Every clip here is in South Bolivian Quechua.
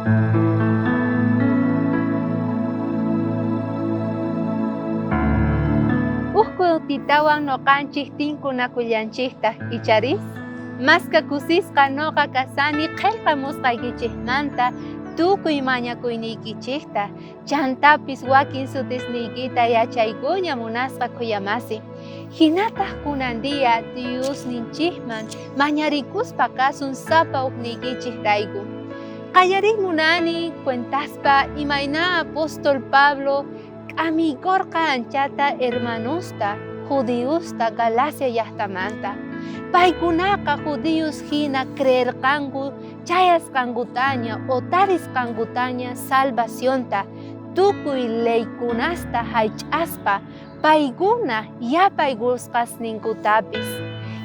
Uj kutitawan noqanchej tinkunakullanchejtaj, icharí? Maska kusisqa noqa kasani qhelqamusqaykichejmanta tukuy mañakuyniykichejta, chantapis wakin sutisniykita yachaykuña munasqa khuyamasi. Jinataj kunan día Diosninchejman mañarikuspa kasun sapa ujniykichejrayku. Qallariy munani cuentaspa imayna apóstol Pablo k'amiykorqa anchata hermanosta judiosta Galacia llajtamanta. Paykunaqa judíos jina creerqanku chayasqankutaña o tarisqankutaña salvacionta tukuy leykunasta jaych'aspa paykuna yapaykusqasninkutapis.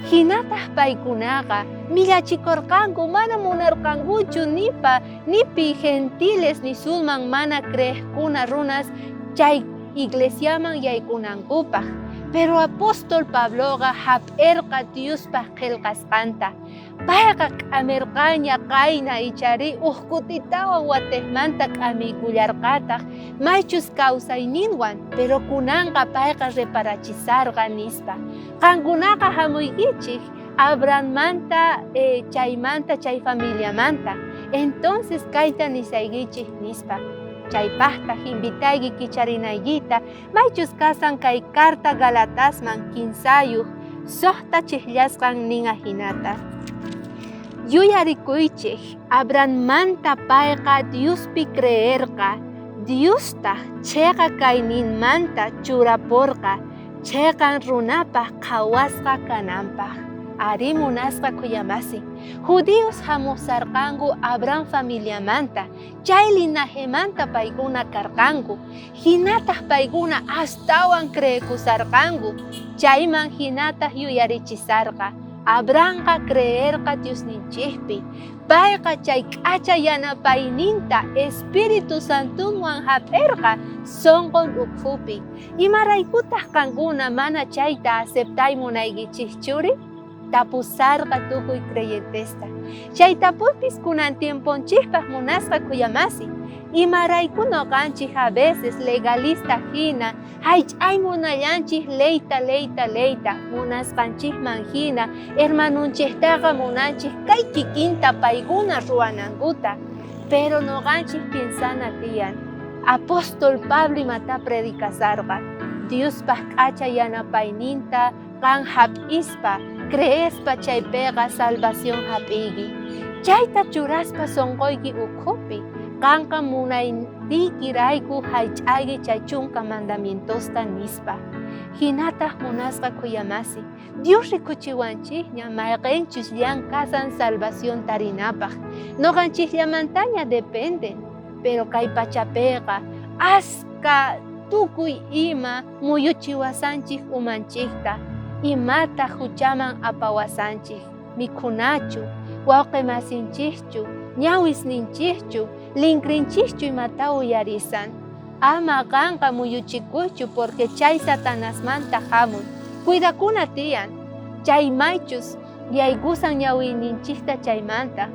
Jinataj paykunaqa millachikorqanku, mana munarqankuchu nipa nipi gentiles nisunman mana creejkuna runas chay iglesiaman yaykunankupaj. Pero apóstol Pabloqa jap'erqa Diospaj qhelqasqanta. Payqa k'amerqaña qayna icharí uj kutitawan watejmanta k'amiykullarqataj maychus kausayninwan, pero kunanqa payqa reparachisarqa nispa, Qankunaqa jamuykichej Abrahammanta chaymanta chay familiamanta, entonces kayta nisaykichej nispa. Chaypajtaj invitayki kicharinaykita maychus kasan kay carta Galatasman kinsayuj sojta chejllasqan nin ajinata. Yuyarikuychej, Abrahammanta payqa Diospi creerqa, Diostaj cheqa kayninmanta churaporqa cheqan runapaj qhawasqa kananpaj. Arí munasqa khuyamasi, judíos jamusarqanku Abraham familiamanta, chay linajemanta paykuna karqanku, jinataj paykuna astawan creekusarqanku, chayman jinataj yuyarichisarqa. Abrahamqa creerqa Diosninchejpi, payqa chay k'acha yanapayninta Espíritu Santonwan jap'erqa sonqon ukhupi. Imaraykutaj qankuna mana chayta aceptay munaykichejchuri? Tapusarqa tukuy creyentesta. Chay tapuypis kunan tiemponchejpaj munasqa khuyamasi. Imarayku noqanchej a veces legalista jina jaych'ay munallanchej leyta, leyta, leyta munasqanchejman jina hermanonchejtaqa munanchej kay kikinta paykuna ruwanankuta. Pero noqanchej piensana tiyan. Apóstol Pablo imata predicasarqa, Diospaj k'acha yanapayninta qan jap'ispa, creespa chaypeqa salvación jap'iyki. Chayta churaspa sonqoyki ukhupi, qanqa munayniykirayku jaych'ayki chay chunka mandamientosta nispa. Jinataj munasqa khuyamasi, Dios rikuchiwanchejña mayqenchus llan kasan salvación tarinapaj. Noqanchejllamantaña dependen, pero kay pachapeqa aska tukuy ima muyuchiwasanchej umanchejta, imataj juchaman apawasanchej, mikhunachu, wawqe masinchejchu, ñawisninchejchu, linkrinchejchu imata uyarisan. Ama qanqa muyuchikuychu porque chay Satanasmanta jamun. Cuidakuna tiyan, chay maychus yaykusan ñawiyninchejta chaymanta.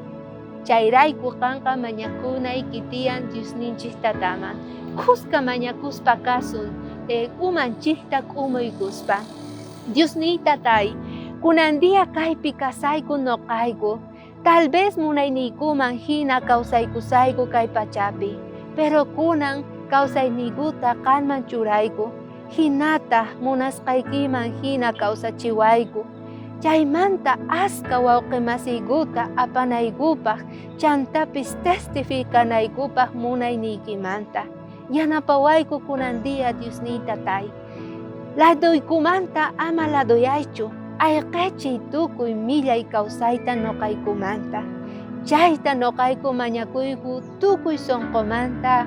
Chayrayku qanqa mañakunayki tiyan Diosninchej Tataman. Khuska mañakuspa kasun, umanchejta k'umuykuspa. Diosniy Tatay, kunan día kaypi kasayku noqayku. Tal vez munayniykuman jina kawsaykusayku kay pachapi, pero kunan kawsayniykuta qanman churayku, jinataj munasqaykiman jina kawsachiwayku. Chaymanta aska wawqemasiykuta apanaykupaj, chantapis testificanaykupaj munayniykimanta. Yanapawayku kunan día Diosniy Tatay. Ladoykumanta ama ladoyaychu, ayqechiy tukuy millay kawsayta noqaykumanta. Chayta noqayku mañakuyku tukuy sonqomanta.